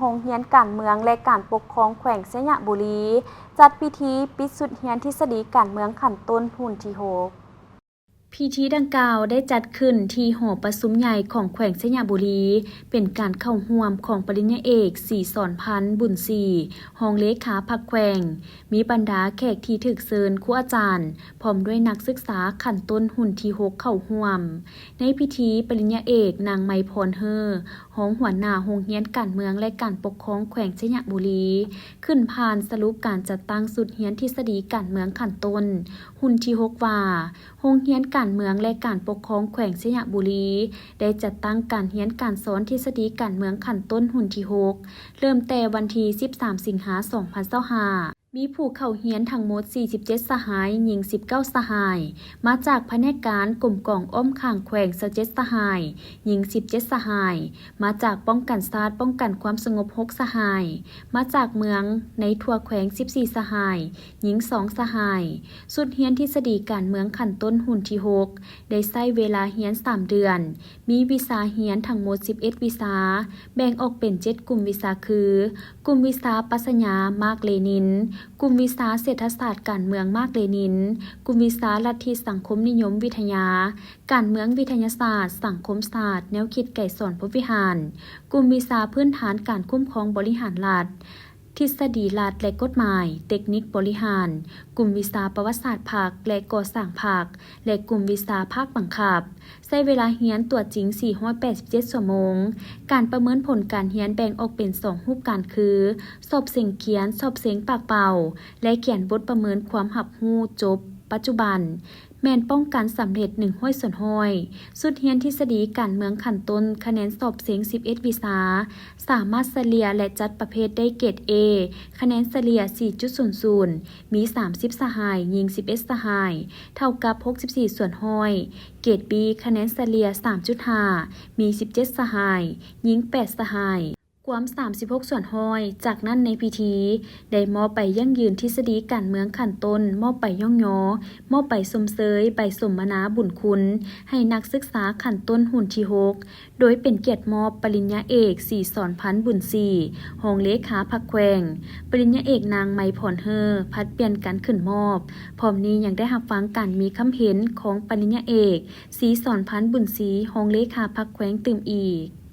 ໂຮງຮຽນການເມືອງ ແລະ ການປົກຄອງແຂວງໄຊຍະບູລີ ຈັດພິທີປິດຊຸດຮຽນທິດສະດີການເມືອງຂັ້ນຕົ້ນຮຸ່ນທີຫົກ. ພິທີດັ່ງກ່າວໄດ້ຈັດຂຶ້ນທີ່ຫໍປະຊຸມໃຫຍ່ຂອງແຂວງໄຊຍະບູລີ, ເປັນການເຂົ້າຮ່ວມຂອງປະລິນຍາເອກ ສີສອນພັນ ບຸນສີ ຮອງເລຂາພັກແຂວງ, ມີບັນດາແຂກທີ່ຖືກເຊີນ, ຄູອາຈານ, ພ້ອມດ້ວຍນັກສຶກສາຂັ້ນຕົ້ນຮຸ່ນທີຫົກເຂົ້າຮ່ວມ. ໃນພິທີ, ປະລິນຍາເອກ ນາງ ໄມພອນ ເຮີ ຮອງຫົວໜ້າໂຮງຮຽນການເມືອງ ແລະ ການປົກຄອງແຂວງໄຊຍະບູລີ ຂຶ້ນຜ່ານສະຫຼຸບການຈັດຕັ້ງຊຸດຮຽນທິດສະດີການເມືອງຂັ້ນຕົ້ນຮຸ່ນທີຫົກວ່າ, ໂຮງຮຽນການເມືອງ ແລະ ການປົກຄອງແຂວງໄຊຍະບູລີ ໄດ້ຈັດຕັ້ງການຮຽນການສອນທິດສະດີການເມືອງຂັ້ນຕົ້ນຮຸ່ນທີຫົກ ເລີ່ມແຕ່ວັນທີສິບສາມ ສິງຫາ ສອງພັນຊາວຫ້າ ມີຜູ້ເຂົ້າຮຽນທັງໝົດສີ່ສິບເຈັດສະຫາຍ, ຍິງສິບເກົ້າສະຫາຍ, ມາຈາກພະແນກການກົມກອງອ້ອມຂ້າງແຂວງຊາວເຈັດສະຫາຍ, ຍິງສິບເຈັດສະຫາຍ, ມາຈາກປ້ອງກັນຊາດ, ປ້ອງກັນຄວາມສະຫງົບຫົກສະຫາຍ, ມາຈາກເມືອງໃນທົ່ວແຂວງສິບສີ່ສະຫາຍ, ຍິງສອງສະຫາຍ. ຊຸດຮຽນທິດສະດີການເມືອງຂັ້ນຕົ້ນຮຸ່ນທີຫົກ ໄດ້ໃຊ້ເວລາຮຽນສາມເດືອນ, ມີວິຊາຮຽນທັງໝົດສິບເອັດວິຊາ, ແບ່ງອອກເປັນເຈັດກຸ່ມວິຊາຄື ກຸ່ມວິຊາປັດຊະຍາມາກເລນິນ, ກຸ່ມວິຊາເສດຖະສາດການເມືອງມາກເລນິນ, ກຸ່ມວິຊາລັດທິສັງຄົມນິຍົມວິທະຍາ, ການເມືອງວິທະຍາສາດ, ສັງຄົມສາດ, ແນວຄິດໄກສອນພົມວິຫານ, ກຸ່ມວິຊາພື້ນຖານການຄຸ້ມຄອງບໍລິຫານລັດ, ທິດສະດີລັດ ແລະ ກົດໝາຍ, ເຕັກນິກບໍລິຫານ, ກຸ່ມວິຊາປະຫວັດສາດພັກ ແລະ ກໍ່ສ້າງພັກ ແລະ ກຸ່ມວິຊາພາກບັງຄັບ. ໃຊ້ເວລາຮຽນຕົວຈິງສີ່ຮ້ອຍແປດສິບເຈັດຊົ່ວໂມງ. ການປະເມີນຜົນການຮຽນແບ່ງອອກເປັນສອງຮູບການຄື ສອບເສັງຂຽນ, ສອບເສັງປາກເປົ່າ ແລະ ຂຽນບົດປະເມີນຄວາມຮັບຮູ້ຈົບປັດຈຸບັນ ແມ່ນປ້ອງກັນສຳເລັດໜຶ່ງຮ້ອຍສ່ວນຮ້ອຍ. ຊຸດຮຽນທິດສະດີການເມືອງຂັ້ນຕົ້ນ ຄະແນນສອບເສັງສິບເອັດວິຊາ ສາມາດສະເລ່ຍ ແລະ ຈັດປະເພດໄດ້ເກຣດ A ຄະແນນສະເລ່ຍສີ່ຈຸດສູນສູນ ມີສາມສິບສະຫາຍ, ຍິງສິບເອັດສະຫາຍ, ເທົ່າກັບຫົກສິບສີ່ສ່ວນຮ້ອຍ, ເກຣດ B ຄະແນນສະເລ່ຍສາມຈຸດຫ້າ ມີສິບເຈັດສະຫາຍ, ຍິງແປດສະຫາຍ, ກວມສາມສິບຫົກສ່ວນຮ້ອຍ. ຈາກນັ້ນໃນພິທີ ໄດ້ມອບໃບຢັ້ງຢືນທິດສະດີການເມືອງຂັ້ນຕົ້ນ, ມອບໃບຍ້ອງຍໍ, ມອບໃບຊົມເຊີຍ, ໃບສົມມະນາບຸນຄຸນ ໃຫ້ນັກສຶກສາຂັ້ນຕົ້ນຮຸ່ນທີຫົກ ໂດຍເປັນກຽດມອບປະລິນຍາເອກ ສີສອນພັນ ບຸນສີ ຮອງເລຂາພັກແຂວງ, ປະລິນຍາເອກນາງ ໄມພອນ ເຮີ ຜັດປ່ຽນກັນຂຶ້ນມອບ. ພ້ອມນີ້ຍັງໄດ້ຮັບຟັງການມີຄຳເຫັນຂອງປະລິນຍາເອກ ສີສອນພັນ ບຸນສີ ຮອງເລຂາພັກແຂວງຕື່ມອີກ.